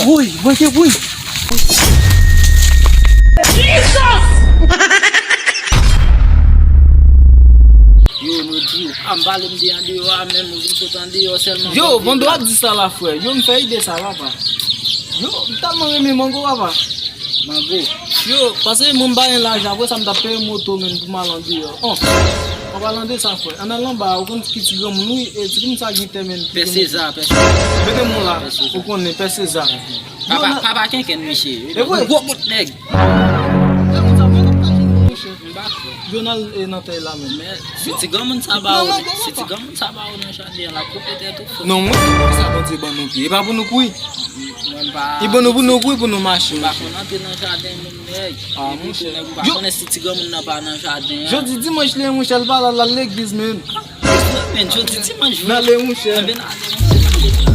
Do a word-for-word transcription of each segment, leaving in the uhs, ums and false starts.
Woy, manke woy. Yo, nou di, a, m pale m de andeyò a, menm ou vin sot andeyò sèlman. Yo, bon, dwa di sa la, frè. Yo, m fè ide sa, papa. Yo, m tèlman renmen mango, papa. Mango. Yo, paske mwen m pa gen lajan, apre sa m t ap peye moto, menm pou m al andeyò. Oh, an palan de sa, frè, ann al anba a, ou konn ki ti granmoun, wi, e ti granmoun sa gen tè, menm. Pè Seza, pè Seza. Mete m la, ou konnen, pè Seza. Papa, papa kenken, mesye. E vre? Gwo bout nèg. Timoun sa, mwen, nou pa jwenn, monchè. M pa kwè. Yo nan, e, nan tèy la menm. Men, si ti granmoun sa ba ou, si ti granmoun sa ba ou nan jaden an, l ap koupe tèt ou, frè. Non, mwen, se pou sa Bondye ban nou pye. E pa pou nou kouri. Mwen pa. E ban nou pou nou kouri, pou nou mache. M pa konn antre nan jaden moun, nèg. Ah, monchè. Nèg ou pa konnen si ti granmoun nan pa nan jaden an. Jodi dimanch li ye, monchè, l pa la, l al legliz menm. Men, jodi dimanch vre. N ale, monchè. Anben, n ale, monchè.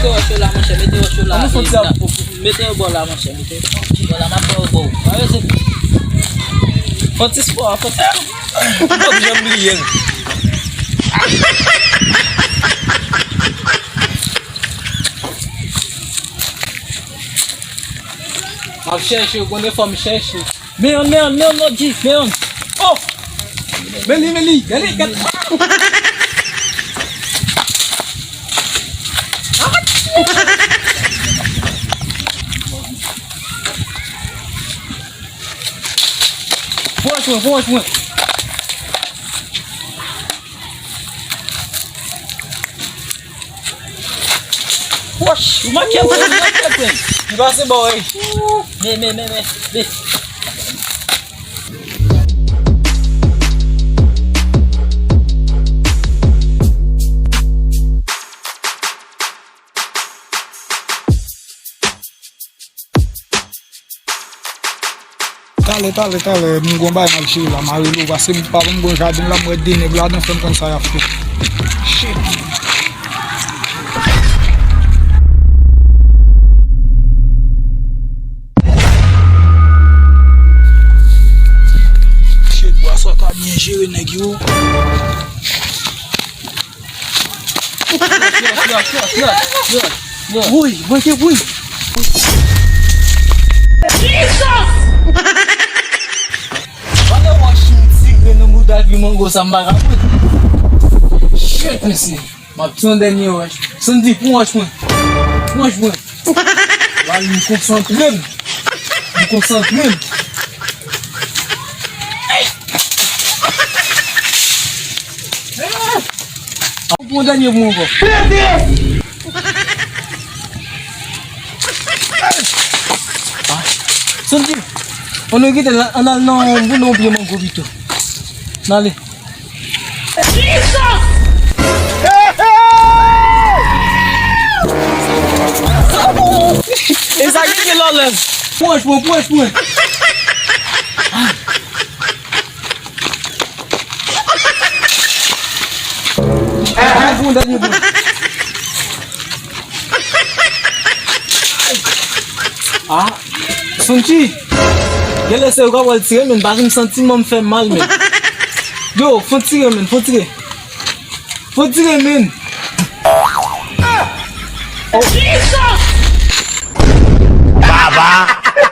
Mete wòch yo la, monchè, mete wòch yo la. Mete yo bò la, monchè, mete yo bò la, m ap fè yo bò. Fò ti spò, fò ti spò. M p ap janm bliye l. M ap chèche, ou konnen fò m chèche. Men yonn, men yonn, men yonn, Lodji, men yonn. Oh! Men li, men li, gade, gade. Pran wòch mwen, pran wòch mwen. Wòch, ou manke mwen, ou manke mwen. Li pase bò, wi. Men, men, men, men, men. Talè, talè, talè, m gon bagay m ap jere la, m a rele w, paske m pa konn bon jaden la, m wè de nèg ladan, fè m konn sa y ap fè. Shit. Shit, bwa sa ta byen jere nèg yo. Woy, manke woy. Pandan wòch m tire nan bouda vi mango sa m pa ka pran. Shit, mesye. M ap pran dènye wòch. Sandy, pran wòch mwen. Pran wòch mwen. Wale, m konsantre m. M konsantre m. Ou pran dènye pou mwen ankò. Sandy, ann kite l, ann al nan yon boulon pye mango pito. N ale. E sa ki gen lòlèz. Pwòch mwen, pwòch mwen. Dènye bout, dènye bout. Ah, Sandy. Genlè se ou k ap wè l tire, men pa vin santi m fè mal, men. Yo, fò tire, men, fò tire. Fò tire, men. Oh. Baba!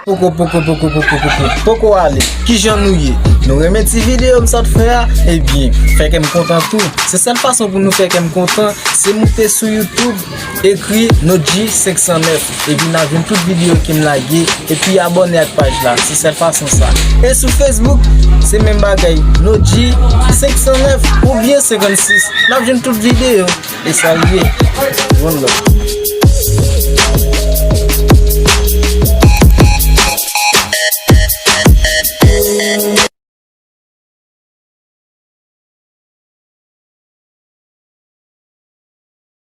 Poko, poko, poko, poko, poko, poko ale. Kijan nou ye? Nou renmen ti videyo m sot fè a? Ebyen, fè kè m kontan tou. Se sèl fason pou nou fè kè m kontan, se moute sou YouTube, ekri Nodji senk san nèf, epi n a jwenn tout videyo ke m lage, epi abòne ak paj la. Se sèl fason sa. E sou Facebook, se menm bagay, Nodji senk san nèf oubyen senkannsis. N ap jwenn tout videyo. E sa l ye. One love.